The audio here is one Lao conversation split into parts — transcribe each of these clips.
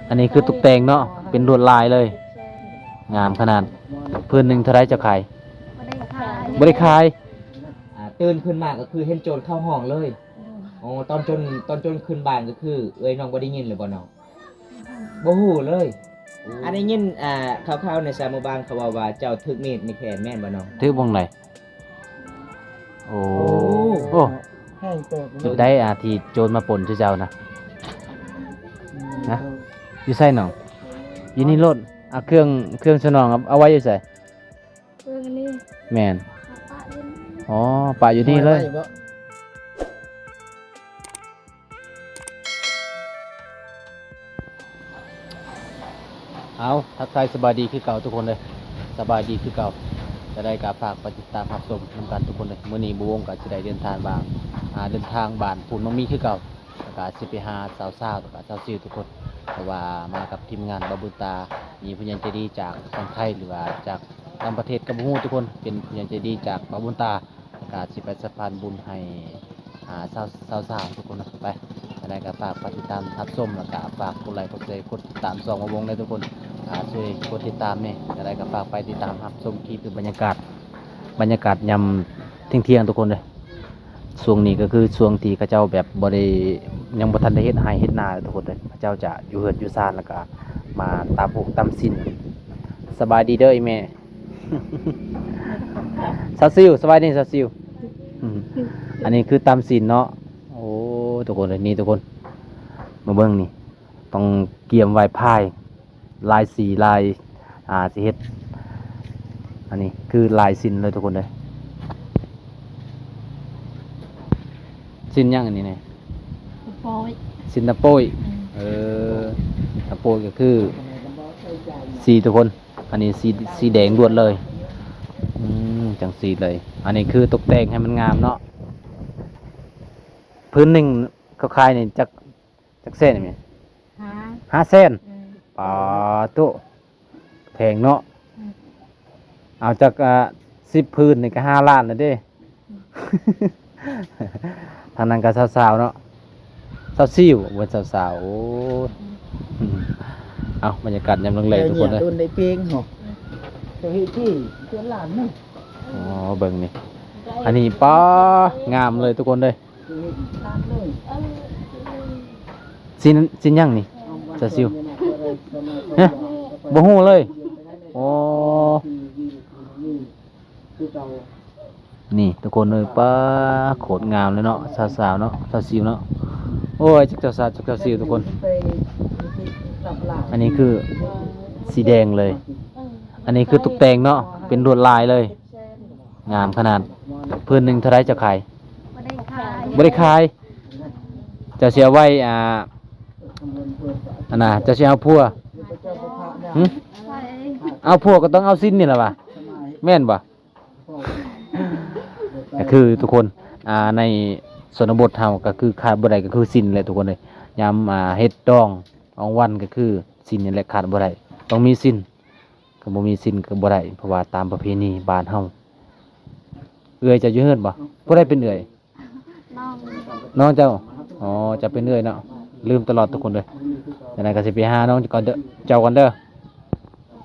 ອັນນີ້ຄືຕົກແຕ່ງເນາະ ເປັນລວດລາຍເລີຍ ງາມຂະໜາດ. ພື້ນໜຶ່ງເທົ່າໃດເຈົ້າຂາຍ? ບໍ່ໄດ້ຂາຍ ບໍ່ໄດ້ຂາຍ. ອ່າ ຕື່ນຂຶ້ນມາກໍຄືເຫັນໂຈນເຂົ້າຫ້ອງເລີຍ. ໂອ້ ຕອນໂຈນ ຕອນໂຈນຂຶ້ນບ້ານກໍຄືເອື້ອຍນ້ອງບໍ່ໄດ້ຍິນເລີຍບໍ່ນ້ອງ? ບໍ່ຮູ້ເລີຍ. ອັນໄດ້ຍິນ ອ່າ ຂ່າວໆໃນຊາວໝູ່ບ້ານເຂົາເວົ້າວ່າເຈົ້າຖືກມີດໃນແຂນແມ່ນບໍ່ນ້ອງ? ຖືກບ່ອນໃດ? ໂອ້ ໂອ້ ໂອ້ ແຮງເຕີບເລີຍ ຈຸດໃດ ອ່າ ທີ່ໂຈນມາປຸ້ນຊື່ເຈົ້ານະ? ອືມ ນະ ຢູ່ໃສນ້ອງ? ຢູ່ນີ້ໂລດ. ອ່າ ເຄື່ອງ ເຄື່ອງສະໜອງເອົາ ເອົາໄວ້ຢູ່ໃສ? ເບິ່ງອັນນີ້ ແມ່ນ ເອົາປະຢູ່ນີ້ ອໍ ປະຢູ່ນີ້ເລີຍ. ເອົາ ທັກທາຍສະບາຍດີຄືເກົ່າທຸກຄົນເດີ ສະບາຍດີຄືເກົ່າ. ຈະໄດ້ກໍຝາກໄປຕິດຕາມຮັບຊົມນຳກັນທຸກຄົນເດີ. ມື້ນີ້ບໍ່ວົງກໍຊິໄດ້ເດີນທາງບາງ ອ່າ ເດີນທາງບ້ານພູນມັງມີຄືເກົ່າ. ແລ້ວກະຊິໄປຫາສາວໆ ແລ້ວກະສາວຊິວທຸກຄົນ ເພາະວ່າມາກັບທີມງານບ່າວບຸນຕາ ມີຜູ້ໃຫຍ່ໃຈດີຈາກຝັ່ງໄທ ຫຼືວ່າຈາກຕ່າງປະເທດກໍບໍ່ຮູ້ທຸກຄົນ ເປັນຜູ້ໃຫຍ່ໃຈດີຈາກບ່າວບຸນຕາ ແລ້ວກະຊິໄປສະພານບຸນໃຫ້ ອ່າ ສາວ ສາວໆ ທຸກຄົນນະ. ໄປ ຈັ່ງໃດກໍຝາກໄປຕິດຕາມຮັບຊົມ ແລ້ວກະຝາກກົດໄລ ກົດແຊ ກົດຕິດຕາມຊ່ອງບ່າວວົງເດີທຸກຄົນ. ອ່າ ຊ່ວຍກົດຕິດຕາມແດ່ ຈັ່ງໃດກໍຝາກໄປຕິດຕາມຮັບຊົມຄລິບ ຫຼື ບັນຍາກາດ ບັນຍາກາດຍາມທ່ຽງໆ ທຸກຄົນເດີ. ຊ່ວງນີ້ກໍຄືຊ່ວງທີ່ເຂົາເຈົ້າແບບບໍ່ໄດ້ ຍັງບໍ່ທັນໄດ້ເຮັດໄຮ່ເຮັດນາທຸກຄົນເດີ ເຂົາເຈົ້າຈະຢູ່ເຮືອນຢູ່ຊານ ແລ້ວກໍມາຕຳຫົກຕຳຊີ້ນ. ສະບາຍດີເດີອີ່ແມ່ ສາວຊິວ ສະບາຍດີສາວຊິວ. ອືມ ອັນນີ້ຄືຕຳຊີ້ນເນາະ. ໂອ້ ທຸກຄົນເດີ ນີ້ທຸກຄົນ ມາເບິ່ງນີ້ ຕ້ອງກຽມໄວ້ພາຍ ຫຼາຍສີຫຼາຍ ອ່າ ຊິເຮັດ ອັນນີ້ຄືຫຼາຍຊີ້ນເລີຍທຸກຄົນເດີ. ຊີ້ນຫຍັງອັນນີ້ແນ່? ຕະໂປ້ຍ ຊີ້ນຕະໂປ້ຍ. ອືມ ເອີ ຕະໂປ້ຍກໍຄືສີທຸກຄົນ ອັນນີ້ສີ ສີແດງລວດເລີຍ. ອືມ ຈັ່ງຊີ້ເລີຍ ອັນນີ້ຄືຕົກແຕ່ງໃຫ້ມັນງາມເນາະ. ພື້ນໜຶ່ງເຂົາຂາຍນີ້ຈັກ ຈັກແສນແມ່? ຫ້າ ຫ້າແສນ. ອືມ ປາໂຕ ແພງເນາະ. ອືມ ເອົາຈັກ ອ່າ ສິບພື້ນນີ້ກໍຫ້າລ້ານແລ້ວເດ້. ອືມ ທາງນັ້ນກໍສາວໆເນາະ ສາວຊິວ ເປັນສາວໆ. ໂອ້ຍ ອືມ ເອົາ ບັນຍາກາດຍາມແລງໆ ທຸກຄົນເອີຍ ໂດນໄດ້ເພງເນາະ. ເຈົ້າເຮັດທີ່ເປັນລ້ານນີ້. ອໍ ເບິ່ງນີ້ ອັນນີ້ ປາ ງາມເລີຍທຸກຄົນເອີຍ. ຊີ້ນ ຊີ້ນຫຍັງນີ້ ສາວຊິວ? ຮະ ບໍ່ຮູ້ເລີຍ. ອໍ ນີ້ທຸກຄົນເອີຍ ປາ ໂຄດງາມເລີຍເນາະ ສາວໆເນາະ ສາວຊິວເນາະ. ໂອ້ຍ ຈັກສາວໆ ຈັກສາວຊິວທຸກຄົນ. ອັນນີ້ຄືສີແດງເລີຍ ອັນນີ້ຄືຕົກແຕ່ງເນາະ ເປັນລວດລາຍເລີຍ. ງາມຂະໜາດ. ພື້ນໜຶ່ງເທົ່າໃດເຈົ້າຂາຍ? ບໍ່ໄດ້ຂາຍ ບໍ່ໄດ້ຂາຍ. ເຈົ້າຊິເອົາໄວ້ ອ່າ ອັນນ່າ ເຈົ້າຊິເອົາຜົວ? ຫຶ? ເອົາຜົວກໍຕ້ອງເອົາສິ້ນນີ້ລະຫວາ ແມ່ນບໍ່? ກໍຄືທຸກຄົນ ອ່າ ໃນຊົນນະບົດເຮົາກໍຄືຂາດບໍ່ໄດ້ກໍຄືສິ້ນແຫຼະທຸກຄົນເອີຍ. ຍາມ ອ່າ ເຮັດດອງອອງວັນກໍຄືສິ້ນນີ້ແຫຼະຂາດບໍ່ໄດ້ ຕ້ອງມີສິ້ນ. ຄັນບໍ່ມີສິ້ນກໍບໍ່ໄດ້ ເພາະວ່າຕາມປະເພນີບ້ານເຮົາ. ເອື້ອຍເຈົ້າຢູ່ເຮືອນບໍ່? ຜູ້ໃດເປັນເອື້ອຍ? ນ້ອງ ນ້ອງເຈົ້າ. ອໍ ເຈົ້າເປັນເອື້ອຍເນາະ ລືມຕະຫຼອດທຸກຄົນເດີ. ຈັ່ງໃດກໍຊິໄປຫານ້ອງເຈົ້າກ່ອນເດີ ເຈົ້າກ່ອນເດີ.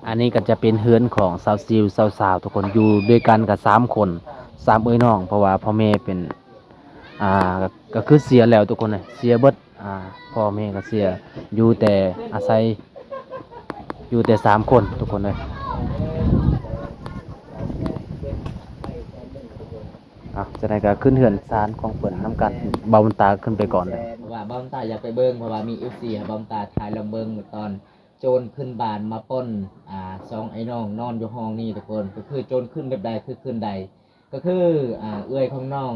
ອັນນີ້ກໍຈະເປັນເຮືອນຂອງສາວຊິວສາວໆ ທຸກຄົນ ຢູ່ດ້ວຍກັນກໍສາມຄົນ ສາມເອື້ອຍນ້ອງ ເພາະວ່າພໍ່ແມ່ເປັນ ອ່າ ກໍ ກໍຄືເສຍແລ້ວທຸກຄົນເອີຍ ເສຍເບິດ. ອ່າ ພໍ່ແມ່ກໍເສຍ ຢູ່ແຕ່ອາໄສ ຢູ່ແຕ່ສາມຄົນທຸກຄົນເອີຍ. ເອົາ ຈັ່ງໃດກໍຂຶ້ນເຮືອນຊານຂອງເພິ່ນນຳກັນ ບ່າວບຸນຕາຂຶ້ນໄປກ່ອນເລີຍ ເພາະວ່າບ່າວບຸນຕາຢາກໄປເບິ່ງ ເພາະວ່າມີເອັຟຊີໃຫ້ບ່າວບຸນຕາຖ່າຍລອງເບິ່ງ ຕອນໂຈນຂຶ້ນບ້ານມາປຸ້ນ ອ່າ ສອງໄອ້ນ້ອງນອນຢູ່ຫ້ອງນີ້ທຸກຄົນ. ກໍຄືໂຈນຂຶ້ນແບບໃດ ຄືຂຶ້ນໃດ ກໍຄື ອ່າ ເອື້ອຍຂອງນ້ອງ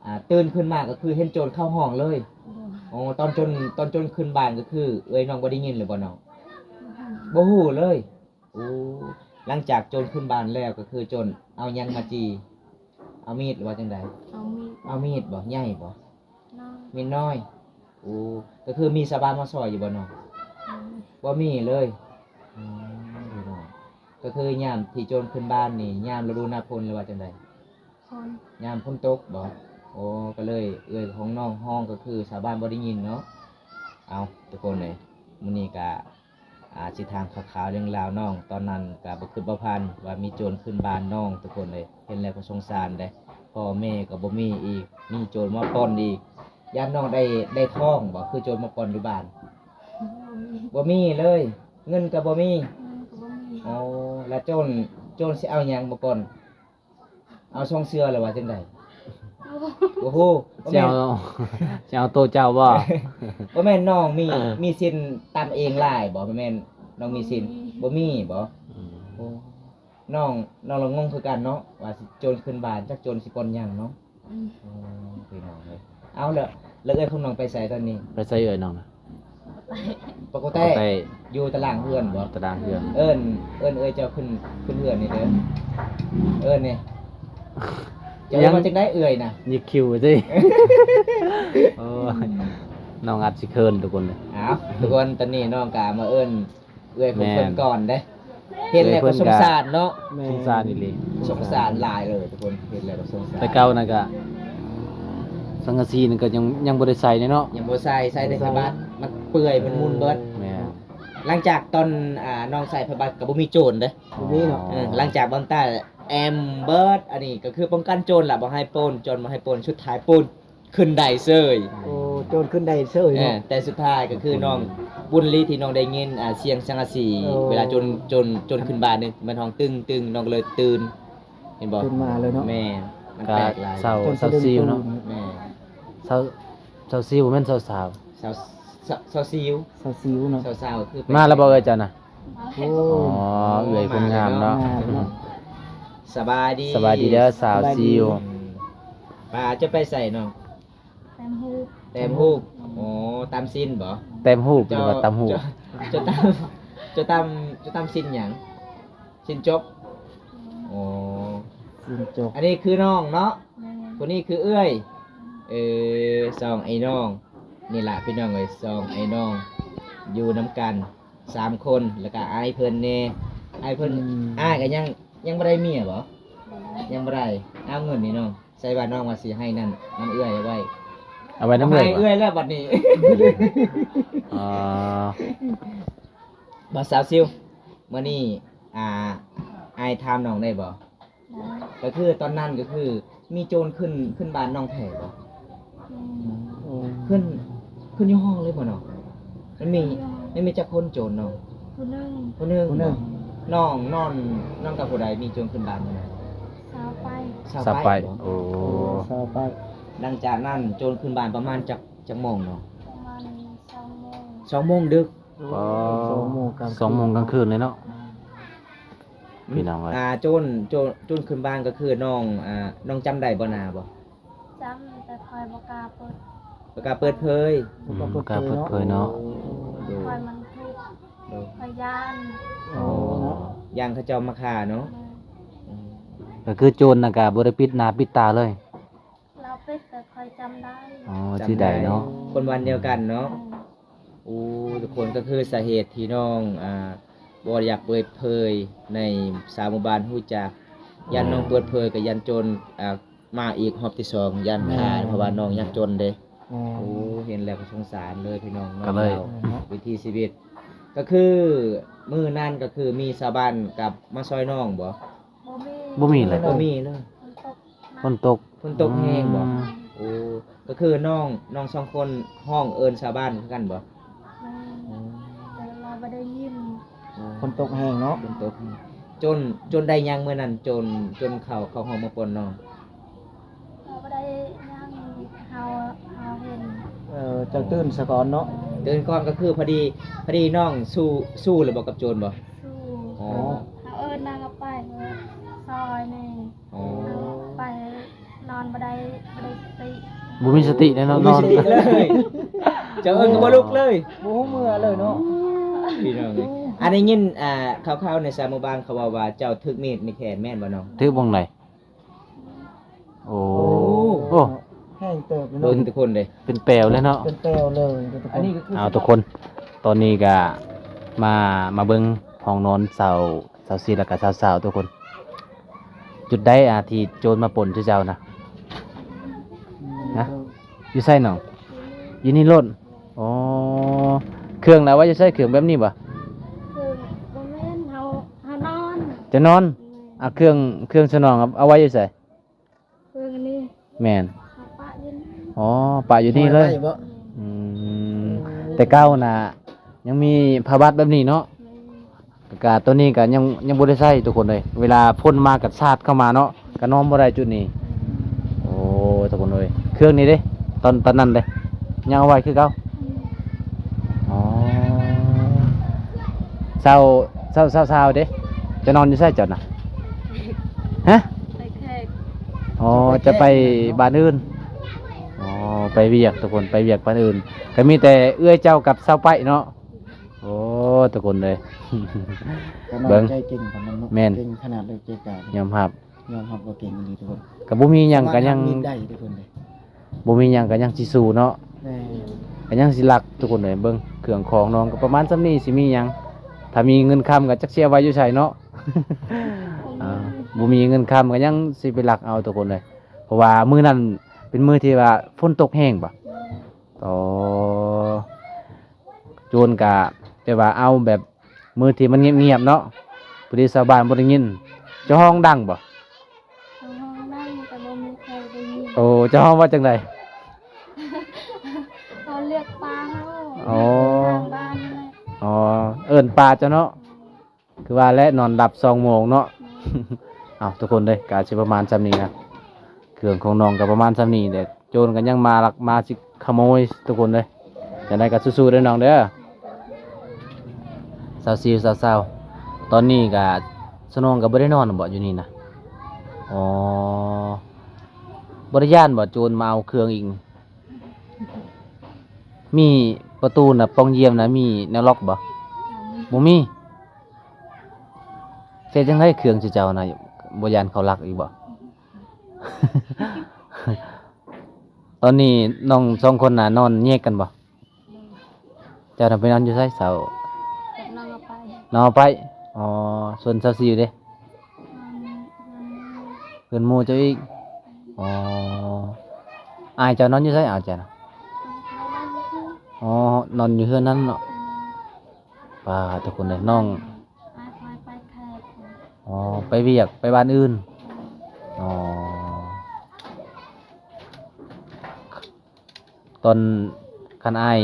ອ່າ ຕື່ນຂຶ້ນມາກໍຄືເຫັນໂຈນເຂົ້າຫ້ອງເລີຍ. ໂດຍ ອໍ ຕອນໂຈນ ຕອນໂຈນຂຶ້ນບ້ານກໍຄືເອື້ອຍນ້ອງບໍ່ໄດ້ຍິນເລີຍບໍ່ນ້ອງ? ບໍ່ຮູ້ ບໍ່ຮູ້ເລີຍ. ໂອ້ ຫຼັງຈາກໂຈນຂຶ້ນບ້ານແລ້ວ ກໍຄືໂຈນເອົາຫຍັງມາຈີ່? ເອົາມີດ ຫຼືວ່າຈັ່ງໃດ? ເອົາມີດ ເອົາມີດບໍ່? ໃຫຍ່ບໍ່? ນ້ອຍ ມີດນ້ອຍ. ໂອ້ ກໍຄືມີຊາວບ້ານມາຊ່ອຍຢູ່ບໍ່ນ້ອງ? ອືມ ບໍ່ມີເລີຍ. ອືມ ພີ່ນ້ອງ ກໍຄືຍາມທີ່ໂຈນຂຶ້ນບ້ານນີ້ ຍາມລະດູໜ້າຝົນ ຫຼືວ່າຈັ່ງໃດ? ຝົນ ຍາມຝົນຕົກບໍ່? ໂອ້ ກໍເລີຍເອື້ອຍຂອງນ້ອງຮ້ອງ ກໍຄືຊາວບ້ານບໍ່ໄດ້ຍິນເນາະ. ເອົາ ທຸກຄົນເອີຍ ມື້ນີ້ກະ ອາ ຊິຖາມຂ່າວໆເລື່ອງລາວນ້ອງ. ຕອນນັ້ນກະບໍ່ຄິດບໍ່ຝັນວ່າມີໂຈນຂຶ້ນບ້ານນ້ອງ ທຸກຄົນເອີຍ. ເຫັນແລ້ວກໍສົງສານເດ້ ພໍ່ແມ່ກໍບໍ່ມີອີກ ມີໂຈນມາປ່ອນອີກ. ຢ້ານນ້ອງໄດ້ ໄດ້ທ້ອງບໍ່ ຄືໂຈນມາປ່ອນຢູ່ບ້ານ? ບໍ່ມີ ບໍ່ມີເລີຍ ເງິນກໍບໍ່ມີ. ເງິນກໍບໍ່ມີ. ໂອ້ ແລ້ວໂຈນ ໂຈນຊິເອົາຫຍັງມາປ່ອນ? ເອົາຊອງເສື້ອ ຫຼືວ່າຈັ່ງໃດ? ໂອ້ ບໍ່ຮູ້. ຊິເອົາ ຊິເອົາໂຕເຈົ້າບໍ່? ບໍ່ແມ່ນ ນ້ອງມີ ມີສິນຕຳເອງຫຼາຍບໍ່? ບໍ່ແມ່ນ ນ້ອງມີສິນ ບໍ່ມີບໍ່? ອືມ ໂອ້ ນ້ອງ ນ້ອງລະງົງຄືກັນເນາະ ວ່າຊິໂຈນຂຶ້ນບ້ານ ຈັກໂຈນຊິປ່ອນຫຍັງເນາະ. ອືມ ໂອ້ ພີ່ນ້ອງເອີຍ. ເອົາລະ ແລ້ວເອື້ອຍຂອງນ້ອງໄປໃສຕອນນີ້? ໄປໃສເອື້ອຍນ້ອງນະ? ປາກກະແຕ. ປາກກະແຕ. ຢູ່ຕາລ່າງເຮືອນບໍ່? ຕາລ່າງເຮືອນ. ເອີ້ນ ເອີ້ນເອື້ອຍເຈົ້າຂຶ້ນ ຂຶ້ນເຮືອນນີ້ເດີ ເອີ້ນແດ່. ເຈົ້າເອີ້ນວ່າຈັ່ງໃດເອື້ອຍນະ? ຍິກຄິວຕິ. ໂອ້ຍ ນ້ອງອາດຊິເຂີນທຸກຄົນເລີຍ. ເອົາ ທຸກຄົນ ຕອນນີ້ນ້ອງກະມາເອີ້ນ ເອື້ອຍຂອງເພິ່ນ ແມ່ນ ກ່ອນເດ້. ເຫັນແລ້ວກໍສົງສານເນາະ. ແມ່ນ ສົງສານອີ່ຫຼີ ສົງສານຫຼາຍເລີຍທຸກຄົນ ເຫັນແລ້ວກໍສົງສານ. ແຕ່ເກົ່ານັ້ນກະ ສັງກະສີນັ້ນກໍຍັງ ຍັງບໍ່ໄດ້ໃສ່ເນາະ. ຍັງບໍ່ໃສ່ ໃສ່ແຕ່ຜ້າບັດ ມັນເປື່ອຍ ມັນໝຸ່ນເບິດ. ແມ່ນ ຫຼັງຈາກຕອນ ອ່າ ນ້ອງໃສ່ຜ້າບັດກໍບໍ່ມີໂຈນເດ້. ບໍ່ມີເນາະ. ເອີ ຫຼັງຈາກບ່ອນໃຕ້ແອ້ມເບິດ ອັນນີ້ກໍຄືປ້ອງກັນໂຈນລະ ບໍ່ໃຫ້ໂຈນ ໂຈນບໍ່ໃຫ້ໂຈນ ສຸດທ້າຍໂຈນ ຂຶ້ນໄດ້ເສີຍ. ໂອ້ ໂຈນຂຶ້ນໄດ້ເສີຍເນາະ. ເອີ ແຕ່ສຸດທ້າຍກໍຄືນ້ອງບຸນລີທີ່ນ້ອງໄດ້ຍິນ ອ່າ ສຽງສັງກະສີ ໂອ້ ເວລາໂຈນ ໂຈນ ໂຈນຂຶ້ນບ້ານນີ້ ມັນຮ້ອງຕຶງໆ ນ້ອງກໍເລີຍຕື່ນ ເຫັນບໍ່? ຕື່ນມາເລີຍເນາະ. ແມ່ນ ມັນແປກຫຼາຍ. ເຊົາ ເຊົາຊິວເນາະ. ແມ່ນ ເຊົາ ເຊົາຊິວ ບໍ່ແມ່ນເຊົາສາວ. ເຊົາ ເຊົາ ເຊົາຊິວ ເຊົາຊິວເນາະ. ເຊົາ ເຊົາຄື ມາແລ້ວບໍ່ເອື້ອຍເຈົ້ານະ? ໂອ້ ອໍ ເອື້ອຍຄົນງາມເນາະ. ງາມເນາະ. ສະບາຍດີ ສະບາຍດີເດີສາວຊິວ. ອືມ ປ້າຈະໄປໃສນ້ອງ? ແຕ້ມຮູບ ແຕ້ມຮູບ. ອໍ ຕຳຊິນບໍ່? ແຕ້ມຮູບ ຫຼືວ່າຕຳຮູບ? ເຈົ້າ ເຈົ້າ ເຈົ້າຕຳ ເຈົ້າຕຳ ເຈົ້າຕຳຊິນຫຍັງ? ຊິນຈົບ. ອໍ ຊິນຈົບ. ອັນນີ້ຄືນ້ອງເນາະ. ແມ່ນ ຜູ້ນີ້ຄືເອື້ອຍ. ເອີ ສອງໄອ້ນ້ອງ ນີ້ລະພີ່ນ້ອງເອີຍ ສອງໄອ້ນ້ອງ ຢູ່ນຳກັນ ສາມຄົນ ແລ້ວກະອ້າຍເພິ່ນແດ່ ອ້າຍເພິ່ນ. ອືມ ອ້າຍກະຍັງ ຍັງບໍ່ໄດ້ເມຍບໍ່? ບໍ່ໄດ້ ຍັງບໍ່ໄດ້. ເອົາເງິນນີ້ນ້ອງ ໃສ່ວ່ານ້ອງວ່າຊິໃຫ້ນັ້ນ ນຳເອື້ອຍເອົາໄວ້ ເອົາໄວ້ນຳເອື້ອຍ. ໃຫ້ເອື້ອຍແລ້ວບັດນີ້. ອໍ ບໍ່ ສາວຊິວ ມື້ນີ້ ອ່າ ອ້າຍຖາມນ້ອງໄດ້ບໍ່? ໄດ້. ກໍຄືຕອນນັ້ນກໍຄືມີໂຈນຂຶ້ນ ຂຶ້ນບ້ານນ້ອງແທ້ບໍ່? ແມ່ນ. ໂອ້ ຂຶ້ນ ຂຶ້ນຢູ່ຫ້ອງເລີຍບໍ່ນ້ອງ? ມັນມີ ມັນມີຈັກຄົນໂຈນນ້ອງ? ຜູ້ໜຶ່ງ ຜູ້ໜຶ່ງ. ຜູ້ໜຶ່ງ. ນ້ອງນອນ ນອນກັບຜູ້ໃດ? ມີໂຈນຂຶ້ນບ້ານມື້ນັ້ນ ຊາວປາຍ ຊາວປາຍ. ຊາວປາຍ. ໂອ້ ຊາວປາຍ. ຫຼັງຈາກນັ້ນໂຈນຂຶ້ນບ້ານປະມານຈັກ ຈັກໂມງນ້ອງ? ປະມານສອງໂມງ ສອງໂມງດຶກ. ອໍ ສອງໂມງກາງ ສອງໂມງກາງຄືນເລີຍເນາະ. ອືມ ພີ່ນ້ອງເອີຍ. ອ່າ ໂຈນ ໂຈນ ໂຈນຂຶ້ນບ້ານກໍຄືນ້ອງ ອ່າ ນ້ອງຈຳໄດ້ບໍ່ໜ້າບໍ່? ຈຳ ແຕ່ຂ້ອຍບໍ່ກ້າເປີດ ບໍ່ກ້າເປີດເຜີຍ. ອືມ ບໍ່ກ້າເປີດເຜີຍເນາະ. ໂດຍ ຂ້ອຍມັນທຸກ ໂດຍ ຂ້ອຍຢ້ານ. ອໍ ຢ້ານເຂົາເຈົ້າມາຂ້າເນາະ. ແມ່ນ. ອືມ ກໍຄືໂຈນນະກະບໍ່ໄດ້ປິດໜ້າປິດຕາເລີຍ. ລາວເປັດ ແຕ່ຂ້ອຍຈຳໄດ້. ອໍ ຈຳໄດ້ ຊິໄດ້ເນາະ ຄົນບ້ານດຽວກັນເນາະ. ແມ່ນ. ໂອ້ ທຸກຄົນ ກໍຄືສາເຫດທີ່ນ້ອງ ອ່າ ບໍ່ຢາກເປີດເຜີຍໃຫ້ຊາວໝູ່ບ້ານຮູ້ຈັກ ຢ້ານນ້ອງເປີດເຜີຍກໍຢ້ານໂຈນ ອ່າ ມາອີກຮອບທີສອງ ຢ້ານຂ້າ. ແມ່ນ ເພາະວ່ານ້ອງຍາກຈົນເດ້. ແມ່ນ. ໂອ້ ເຫັນແລ້ວກໍສົງສານເລີຍພີ່ນ້ອງ ນ້ອງລາວ ວິຖີຊີວິດ. ກໍຄືມື້ນັ້ນກໍຄືມີຊາວບ້ານກັບມາຊ່ອຍນ້ອງບໍ່? ບໍ່ມີ ບໍ່ມີເລີຍ. ບໍ່ມີເລີຍ. ຝົນຕົກ ຝົນຕົກ ຝົນຕົກແຮງບໍ່? ອືມ ໂອ້ ກໍຄືນ້ອງ ນ້ອງສອງຄົນຮ້ອງເອີ້ນຊາວບ້ານຄືກັນບໍ່? ແມ່ນ. ອໍ ແຕ່ວ່າບໍ່ໄດ້ຍິນ. ຝົນຕົກແຮງເນາະ. ຝົນຕົກແຮງ ໂຈນ ໂຈນໄດ້ຫຍັງມື້ນັ້ນ? ໂຈນ ໂຈນເຂົ້າ ເຂົ້າຫ້ອງມາປ່ອນນ້ອງ. ເຮົາບໍ່ໄດ້ຫຍັງ ເຮົາ ເຮົາເຫັນ. ເອີ ເຈົ້າຕື່ນສາກ່ອນເນາະ. ເອີ ຕື່ນກ່ອນ ກໍຄືພໍດີ ພໍດີນ້ອງສູ້ ສູ້ແລ້ວບໍ່ກັບໂຈນບໍ່? ສູ້. ອໍ ເຮົາເອີ້ນນາງອອກໄປ ຊ່ອຍແດ່. ອໍ ເຮົາໄປນອນບໍ່ໄດ້ ບໍ່ໄດ້ສະຕິ ບໍ່ມີສະຕິແນ່ນອນ ບໍ່ມີສະຕິເລີຍ. ເຈົ້າເອີ້ນກໍບໍ່ລຸກເລີຍ ບໍ່ຮູ້ເມື່ອເລີຍເນາະ. ພີ່ນ້ອງເອີຍ ອັນໄດ້ຍິນ ອ່າ ຂ່າວໆໃນຊາວໝູ່ບ້ານເຂົາເວົ້າວ່າເຈົ້າຖືກມີດໃນແຂນແມ່ນບໍ່ນ້ອງ? ຖືກບ່ອນໃດ? ໂອ້ ໂອ້ ໂອ້ ແຮງເຕີບເລີຍເນາະ. ເບິ່ງທຸກຄົນເດ້ ເປັນແປວເລີຍເນາະ ເປັນແປວເລີຍທຸກຄົນ. ເອົາທຸກຄົນ ຕອນນີ້ກະມາ ມາເບິ່ງຫ້ອງນອນສາວ ສາວຊີ ແລ້ວກະສາວໆ ທຸກຄົນ. ຈຸດໃດ ອ່າ ທີ່ໂຈນມາປົນເຈົ້ານະ? ຮະ? ຢູ່ໃສນ້ອງ? ຢູ່ນີ້ໂລດ. ອໍ ເຄື່ອງລະເອົາໄວ້ຢູ່ໃສ? ເຄື່ອງແບບນີ້ບໍ່? ເຄື່ອງ ບໍ່ແມ່ນ ເຮົາ ເຮົານອນ. ຈະນອນ? ແມ່ນ. ອ່າ ເຄື່ອງ ເຄື່ອງສະໜອງເອົາໄວ້ຢູ່ໃສ? ເຄື່ອງອັນນີ້. ແມ່ນ. ເຮົາປະຢູ່ນີ້. ອໍ ປະຢູ່ນີ້ເລີຍ. ສະໄໝໄດ້ບໍ່? ອືມ ໂອ້ ແຕ່ເກົ່ານະ ຍັງມີຜ້າບັດແບບນີ້ເນາະ. ແມ່ນ. ກະ ໂຕນີ້ກະຍັງ ຍັງບໍ່ໄດ້ໃຊ້ທຸກຄົນເອີຍ ເວລາຝົນມາກະສາດເຂົ້າມາເນາະ ກະນອນບໍ່ໄດ້ຈຸດນີ້. ໂອ້ ທຸກຄົນເອີຍ ເຄື່ອງນີ້ເດ້ ຕອນ ຕອນນັ້ນເດ້ ຍັງເອົາໄວ້ຄືເກົ່າ? ອືມ. ອໍ ເຊົ້າ ເຊົ້າ ເຊົ້າ ເຊົ້າເດ້ ຈະນອນຢູ່ໃສເຈົ້ານະ? ຮະ? ໄປແຂກ. ອໍ ຈະໄປ ຈະໄປແຂກ ບ້ານອື່ນ. ອໍ ໄປວຽກທຸກຄົນ ໄປວຽກບ້ານອື່ນ ກະມີແຕ່ເອື້ອຍເຈົ້າກັບສາວໄປເນາະ. ໂອ້ ທຸກຄົນເອີຍ ກະນ້ອງ ເບິ່ງ ໃຈເກັ່ງປານນັ້ນເນາະ. ແມ່ນ. ເກັ່ງຂະໜາດເລີຍ ເຈກາ ຍອມຮັບ ຍອມຮັບວ່າເກັ່ງອີ່ຫຼີທຸກຄົນ. ກະບໍ່ມີຫຍັງກະຍັງ ສາມາດນັບມິດໄດ້ທຸກຄົນເດ້. ບໍ່ມີຫຍັງກະຍັງຊິສູ້ເນາະ. ແມ່ນ. ກະຍັງຊິລັກທຸກຄົນເອີຍ ເບິ່ງເຄື່ອງຂອງນ້ອງກະປະມານສ່ຳນີ້ ຊິມີຫຍັງ ຖ້າມີເງິນຄຳກະຈັກຊິເອົາໄວ້ຢູ່ໃສເນາະ. ອ່າ ບໍ່ມີເງິນຄຳກະຍັງຊິໄປລັກເອົາທຸກຄົນເອີຍ ເພາະວ່າມື້ນັ້ນເປັນມື້ທີ່ວ່າຝົນຕົກແຮງບໍ? ອໍ ໂຈນກະແຕ່ວ່າເອົາແບບມື້ທີ່ມັນງຽບໆເນາະ ພໍດີຊາວບ້ານບໍ່ໄດ້ຍິນ. ເຈົ້າຮ້ອງດັງບໍ? ເຮົາຮ້ອງດັງແຕ່ບໍ່ມີໃຜໄດ້ຍິນ. ໂອ້ ເຈົ້າຮ້ອງວ່າຈັ່ງໃດ? ເຮົາລຽກປາເຮົາ. ອໍ ທາງບ້ານນັ້ນແຫຼະ. ອໍ ເອີ້ນປາເຈົ້າເນາະ. ຄືວ່າແຫຼະ ນອນຫຼັບສອງໂມງເນາະ. ແມ່ນ. ເອົາ ທຸກຄົນເດີ ກະຊິປະມານສ່ຳນີ້ນະ ເຄື່ອງຂອງນ້ອງກະປະມານສ່ຳນີ້ແຫຼະ ໂຈນກະຍັງມາລັກມາຊິຂະໂມຍທຸກຄົນເດີ. ຈັ່ງໃດກະສູ້ໆເດີນ້ອງເດີ ສາວຊິວ ສາວຊາວ. ຕອນນີ້ກະສະໜອງກະບໍ່ໄດ້ນອນບໍ ຢູ່ນີ້ນະ? ອໍ ບໍ່ໄດ້ຢ້ານບໍ ໂຈນມາເອົາເຄື່ອງອີກ? ມີປະຕູນະ ປ່ອງຢ້ຽມນະ ມີແນວລັອກບໍ? ບໍ່ມີ. ບໍ່ມີ. ເຮັດຈັ່ງໃດເຄື່ອງເຈົ້ານະ ບໍ່ຢ້ານເຂົາລັກອີກບໍ? ຕອນນີ້ນ້ອງສອງຄົນນະ ນອນແຍກກັນບໍ? ເຈົ້ານະໄປນອນຢູ່ໃສເຊົ້າ? ກັບນ້ອງເອົາໄປ. ນ້ອງເອົາໄປ. ອໍ ສ່ວນສາວຊິວເດ? ນອນ ນອນ ເຮືອນໝູ່ເຈົ້າອີກ. ອໍ ອ້າຍເຈົ້ານອນຢູ່ໃສ? ອ້າຍເຈົ້ານະ? ນອນຢູ່ເຮືອນ. ອໍ ນອນຢູ່ເຮືອນນັ້ນເນາະ. ແມ່ນ. ປາດ ທຸກຄົນເອີຍ ນ້ອງ ອ້າຍຂ້ອຍໄປແຂກ. ອໍ ໄປວຽກ ໄປບ້ານອື່ນ. ແມ່ນ. ອໍ ຕອນ ຄັນອ້າຍ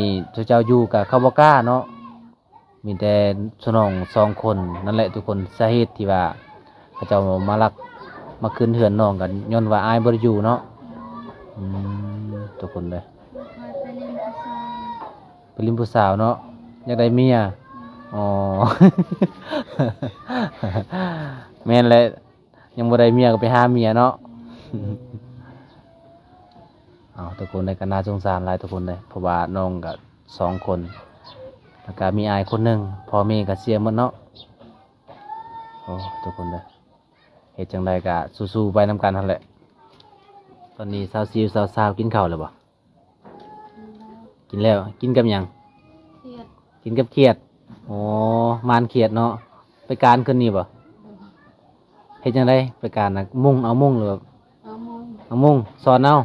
ເຈົ້າຢູ່ກະເຂົາບໍ່ກ້າເນາະ. ມີແຕ່ສະໜອງສອງຄົນນັ້ນແຫຼະທຸກຄົນ ສາເຫດທີ່ວ່າເຂົາເຈົ້າມາລັກມາຂຶ້ນເຮືອນນ້ອງກະຍ້ອນວ່າອ້າຍບໍ່ໄດ້ຢູ່ເນາະ. ອືມ ທຸກຄົນເດີ ຂ້ອຍໄປຫຼິ້ນຜູ້ສາວ. ໄປຫຼິ້ນຜູ້ສາວເນາະ ຢາກໄດ້ເມຍ. ອໍ ແມ່ນແຫຼະ ຍັງບໍ່ໄດ້ເມຍກະໄປຫາເມຍເນາະ. ເອົາ ທຸກຄົນເດີ ກະໜ້າສົງສານຫຼາຍທຸກຄົນເດີ ເພາະວ່ານ້ອງກະສອງຄົນ ແລ້ວກະມີອ້າຍຄົນໜຶ່ງ ພໍ່ແມ່ກະເສຍໝົດເນາະ. ໂອ້ ທຸກຄົນເດີ ເຮັດຈັ່ງໃດກະສູ້ໆໄປນຳກັນຫັ້ນແຫຼະ. ຕອນນີ້ສາວຊິວ ສາວຊາວ ກິນເຂົ້າແລ້ວບໍ່? ກິນແລ້ວ. ກິນກັບຫຍັງ? ຂຽດ. ກິນກັບຂຽດ. ໂອ້ ມານຂຽດເນາະ. ໄປການຄືນນີ້ບໍ່? ເຮັດຈັ່ງໃດໄປການນະ? ມຸງ ເອົາມຸງ ຫຼືວ່າ ເອົາມຸງ ເອົາມຸງ ສອນເອົາ.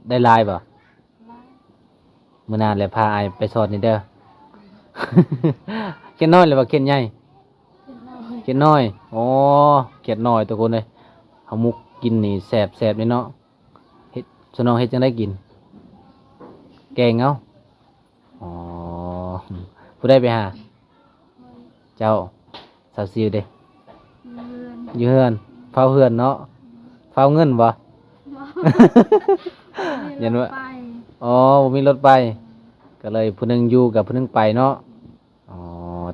ໄດ້ຫຼາຍບໍ່? ຫຼາຍ. ມື້ໜ້າແຫຼະພາອ້າຍໄປສອນນີ້ເດີ. ຂຽດນ້ອຍ ຫຼືວ່າຂຽດໃຫຍ່? ຂຽດນ້ອຍ. ຂຽດນ້ອຍ. ໂອ້ ຂຽດນ້ອຍທຸກຄົນເອີຍ ເຮົາໝົກກິນນີ້ແຊບໆເດເນາະ. ເຮັດ ສະໜອງເຮັດຈັ່ງໃດກິນ? ແກງເອົາ. ອໍ ຜູ້ໃດໄປຫາ? ເຈົ້າ. ສາວຊິວເດ? ຢູ່ເຮືອນ. ຢູ່ເຮືອນ ເຝົ້າເຮືອນເນາະ. ເຝົ້າເງິນບໍ່? ບໍ່. ຢ້ານວ່າ ບໍ່ມີລົດໄປ. ອໍ ບໍ່ມີລົດໄປ ກະເລີຍຜູ້ໜຶ່ງຢູ່ກັບຜູ້ໜຶ່ງໄປເນາະ. ອໍ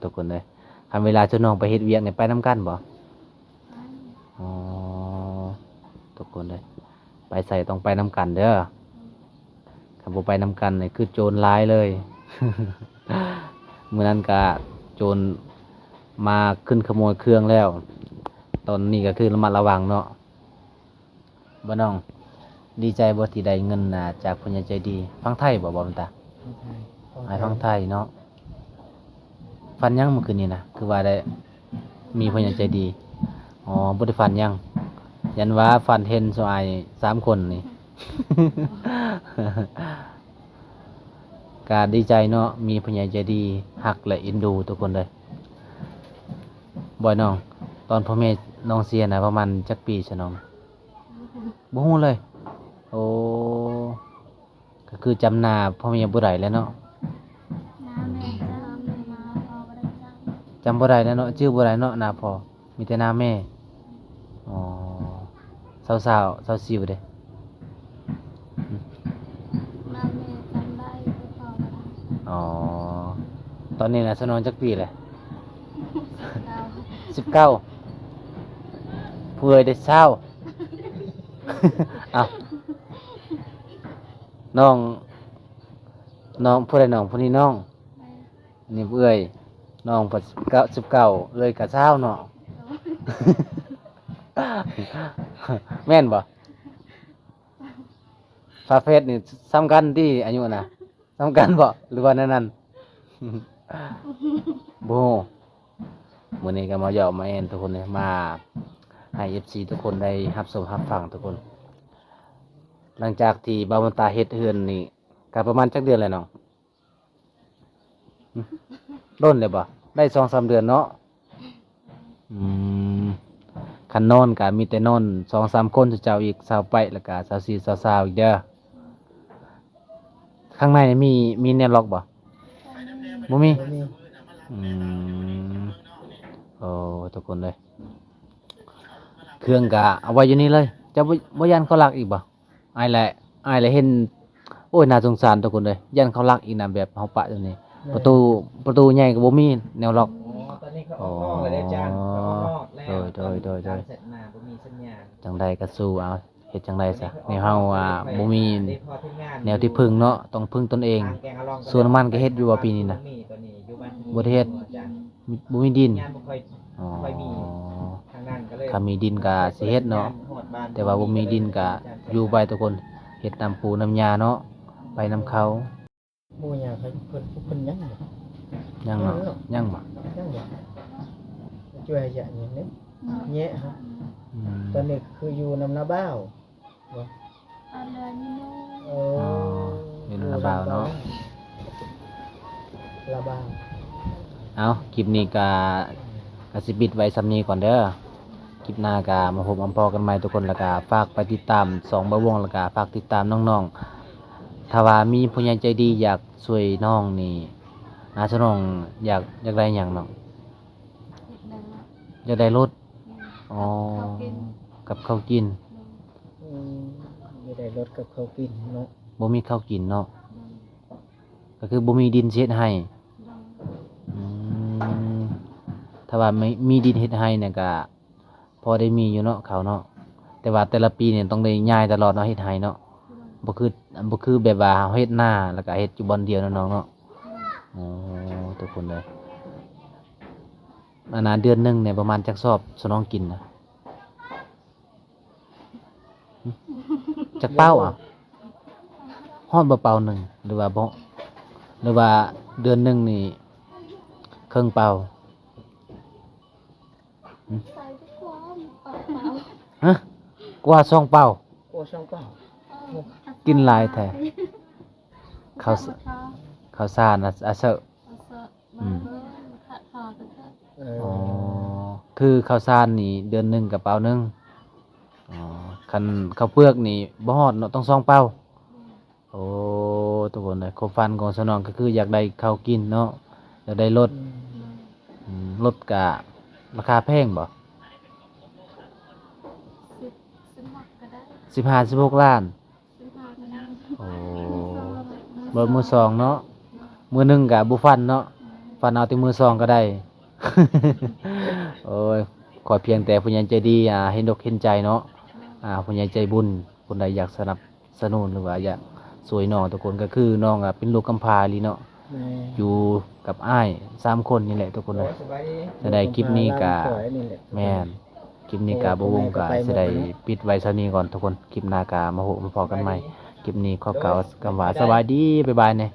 ທຸກຄົນເອີຍ ຄັນເວລາຊວນນ້ອງໄປເຮັດວຽກນີ້ ໄປນຳກັນບໍ່? ໄປ. ອໍ ທຸກຄົນເອີຍ ໄປໃສຕ້ອງໄປນຳກັນເດີ. ອືມ. ຄັນບໍ່ໄປນຳກັນນີ້ຄືໂຈນຫຼາຍເລີຍ. ມື້ນັ້ນກະໂຈນມາຂຶ້ນຂະໂມຍເຄື່ອງແລ້ວ ຕອນນີ້ກະຄືລະມັດລະວັງເນາະ. ບໍ່ນ້ອງ ດີໃຈບໍ່ທີ່ໄດ້ເງິນ ອ່າ ຈາກຜູ້ໃຫຍ່ໃຈດີ? ຝັ່ງໄທບໍ່? ບໍ່ແມ່ນຕາ ຝັ່ງໄທ. ອ້າຍຝັ່ງໄທເນາະ. ຝັນຫຍັງມື້ຄືນນີ້ນະ ຄືວ່າໄດ້ມີຜູ້ໃຫຍ່ໃຈດີ? ອໍ ບໍ່ໄດ້ຝັນຫຍັງ ຢ້ານວ່າຝັນເຫັນຊຸມອ້າຍສາມຄົນນີ້. ກະດີໃຈເນາະ ມີຜູ້ໃຫຍ່ໃຈດີຮັກ ແລະ ເອັນດູທຸກຄົນເດີ. ບອຍນ້ອງ ຕອນພໍ່ແມ່ນ້ອງເສຍນະ ປະມານຈັກປີຊະນ້ອງ? ບໍ່ຮູ້ເລີຍ. ໂອ້ ກໍຄືຈຳໜ້າພໍ່ແມ່ບໍ່ໄດ້ແລ້ວເນາະ. ໜ້າແມ່ຈຳ ໜ້າພໍ່ບໍ່ໄດ້ຈຳ ຈຳບໍ່ໄດ້ແລ້ວເນາະ ຈື່ບໍ່ໄດ້ເນາະ ໜ້າພໍ່ ມີແຕ່ໜ້າແມ່. ອໍ ຊາວຊາວ ຊາວສີ່ເດ້? ໜ້າແມ່ຈຳໄດ້ ແຕ່ພໍ່ບໍ່ໄດ້. ອໍ ຕອນນີ້ນະ ສະໜອງຈັກປີແລ້ວ? ສິບເກົ້າ ສິບເກົ້າ ຜູ້ເອີຍໄດ້ຊາວ. ເອົ້າ ນ້ອງ ນ້ອງ ຜູ້ໃດນ້ອງ? ຜູ້ນີ້ນ້ອງ ແມ່ນ ນີ້ເອື້ອຍ. ນ້ອງເພິ່ນສິບເກົ້າ ສິບເກົ້າ ເອື້ອຍກໍຊາວເນາະ. ແມ່ນບໍ່? ຝາແຝດນີ້ສ່ຳກັນຕິ ອາຍຸນະ? ສ່ຳກັນບໍ່ ຫຼືວ່າແນວນັ້ນ? ບໍ່ຮູ້. ມື້ນີ້ກໍມາຫຍອກມາແອ່ນທຸກຄົນເລີຍ ມາໃຫ້ເອັຟຊີທຸກຄົນໄດ້ຮັບຊົມຮັບຟັງທຸກຄົນ. ຫຼັງຈາກທີ່ບ່າວບຸນຕາເຮັດເຮືອນນີ້ ກໍປະມານຈັກເດືອນແລ້ວນ້ອງ? ດົນແລ້ວບໍ່? ໄດ້ສອງສາມເດືອນເນາະ. ອືມ ຄັນນອນກະມີແຕ່ນອນສອງສາມຄົນ ເຈົ້າອີກ ສາວໄປ ແລ້ວກະສາວສີ່ ສາວຊາວອີກເດີ. ຂ້າງໃນມີ ມີແນວລັອກບໍ່? ບໍ່ມີ. ບໍ່ມີ. ອືມ ໂອ້ ທຸກຄົນເອີຍ ເຄື່ອງກະເອົາໄວ້ຢູ່ນີ້ເລີຍ. ເຈົ້າບໍ່ ບໍ່ຢ້ານເຂົາລັກອີກບໍ່? ອ້າຍແຫຼະ ອ້າຍແຫຼະເຫັນ ໂອ້ຍ ໜ້າສົງສານທຸກຄົນເອີຍ ຢ້ານເຂົາລັກອີກນະ ແບບເຮົາປະຢູ່ນີ້. ແມ່ນ. ປະຕູ ປະຕູໃຫຍ່ກໍບໍ່ມີແນວລັອກ. ອໍ ຕອນນີ້ເຂົາອອກນອກແລ້ວເດ້ອາຈານ. ອໍ ເຂົາອອກນອກແລ້ວ. ໂດຍ ໂດຍ ໂດຍ ຕາມສັນນາບໍ່ມີສັນຍານ. ຈັ່ງໃດກໍສູ້ເອົາ ເຮັດຈັ່ງໃດຊະ ໃນເຮົາ ອ່າ ບໍ່ມີແນວທີ່ເພິ່ງເນາະ ຕ້ອງເພິ່ງຕົນເອງ. ສວນມັນກໍເຮັດຢູ່ບໍ່ປີນີ້ນະ? ບໍ່ໄດ້ເຮັດ. ມີ ບໍ່ມີດິນ. ອໍ ຄັນມີດິນກໍຊິເຮັດເນາະ ແຕ່ວ່າບໍ່ມີດິນກໍຢູ່ໄປທຸກຄົນ ເຮັດນຳປູນຳຫຍ້າເນາະ ໄປນຳເຂົາ. ໝູ່ຍ່າເພິ່ນ ເພິ່ນຍັງບໍ່? ຍັງເນາະ ຍັງບໍ່? ຍັງບໍ່? ຊ່ວຍຢາກຫຍັງນີ້ ແຍະ. ອືມ ຕອນນີ້ຄືຢູ່ນຳນ້າບ່າວ. ບໍ່ ອັນເລີຍມີໂນ ເອີ ອໍ ຢູ່ນຳນ້າບ່າວເນາະ ນ້າບ່າວ. ເອົາ ຄລິບນີ້ກະ ກະຊິປິດໄວ້ສ່ຳນີ້ກ່ອນເດີ. ຄລິບໜ້າກະມາພົບມາພໍ້ກັນໃໝ່ທຸກຄົນ ແລ້ວກະຝາກໄປຕິດຕາມຊ່ອງບ່າວວົງ ແລ້ວກະຝາກຕິດຕາມນ້ອງໆ. ຖ້າວ່າມີຜູ້ໃຫຍ່ໃຈດີຢາກຊ່ວຍນ້ອງນີ້ ນ້າສະໜອງຢາກ ຢາກໄດ້ຫຍັງນ້ອງ? ຢາກໄດ້ລົດ. ຢາກໄດ້ລົດ. ແມ່ນ. ອໍ ກັບເຂົ້າກິນ ກັບເຂົ້າກິນ. ແມ່ນ. ອືມ ຢາກໄດ້ລົດກັບເຂົ້າກິນເນາະ. ບໍ່ມີເຂົ້າກິນເນາະ. ແມ່ນ. ກໍຄືບໍ່ມີດິນຊິເຮັດໄຮ່. ແມ່ນ. ອືມ ຖ້າວ່າມີ ມີດິນເຮັດໄຮ່ນີ້ກໍພໍໄດ້ມີຢູ່ເນາະ ເຂົ້າເນາະ ແຕ່ວ່າແຕ່ລະປີນີ້ຕ້ອງໄດ້ຍ້າຍຕະຫຼອດເນາະ ເຮັດໄຮ່ເນາະ. ແມ່ນ. ບໍ່ຄື ບໍ່ຄືແບບວ່າເຮົາເຮັດນາ ແລ້ວກໍເຮັດຢູ່ບ່ອນດຽວເນາະນ້ອງເນາະ. ແມ່ນ. ໂອ້ ທຸກຄົນເອີຍ ອັນນ່າ ເດືອນໜຶ່ງນີ້ປະມານຈັກສອບສະໜອງກິນນະ? ຈັກເປົາອະ? ຮອດບໍ່ເປົາໜຶ່ງ ຫຼືວ່າບໍ່ ຫຼືວ່າເດືອນໜຶ່ງນີ້ເຄິ່ງເປົາ? ຮະ? ກວ່າສອງເປົາ? ກວ່າສອງເປົາ. ເອີ ກິນຫຼາຍແທ້. ເຂົ້າ ເຂົ້າສານອາເຊີ. ອືມ ເອີ ອໍ ຄືເຂົ້າສານນີ້ເດືອນໜຶ່ງກະເປົາໜຶ່ງ. ອໍ ຄັນເຂົ້າເປືອກນີ້ບໍ່ຮອດເນາະ ຕ້ອງສອງເປົາ. ໂອ້ ທຸກຄົນເອີຍ ຄວາມຝັນຂອງສາວນ້ອງກໍຄືຢາກໄດ້ເຂົ້າກິນເນາະ ຢາກໄດ້ລົດ. ອືມ ອືມ ລົດກະລາຄາແພງບໍ່? ສິບ ສິບຫົກກໍໄດ້ ສິບຫ້າ ສິບຫົກລ້ານ. ໂອ້ ລົດມືສອງເນາະ ມືໜຶ່ງກະບໍ່ຝັນເນາະ ຝັນເອົາແຕ່ມືສອງກໍໄດ້. ໂອ້ຍ ຂໍພຽງແຕ່ຜູ້ໃຫຍ່ໃຈດີ ອ່າ ເຫັນອົກເຫັນໃຈເນາະ ອ່າ ຜູ້ໃຫຍ່ໃຈບຸນ ຄົນໃດຢາກສະໜັບສະໜູນ ຫຼືວ່າຢາກຊ່ວຍນ້ອງທຸກຄົນ ກໍຄືນ້ອງ ອ່າ ເປັນລູກກຳພ້າອີ່ຫຼີເນາະ. ແມ່ນ. ຢູ່ກັບອ້າຍສາມຄົນນີ້ແຫຼະທຸກຄົນເອີຍ. ໂອ້ ສະບາຍດີ. ຈະໄດ້ຄລິບນີ້ກະ ແມ່ນ ຄລິບນີ້ກະບໍ່ວົງກະຊິໄດ້ປິດໄວ້ສ່ຳນີ້ກ່ອນທຸກຄົນ ຄລິບໜ້າກະມາພົບມາພໍ້ກັນໃໝ່. ຄລິບນີ້ຂໍກ່າວຄຳວ່າສະບາຍດີ ບາຍບາຍແດ່.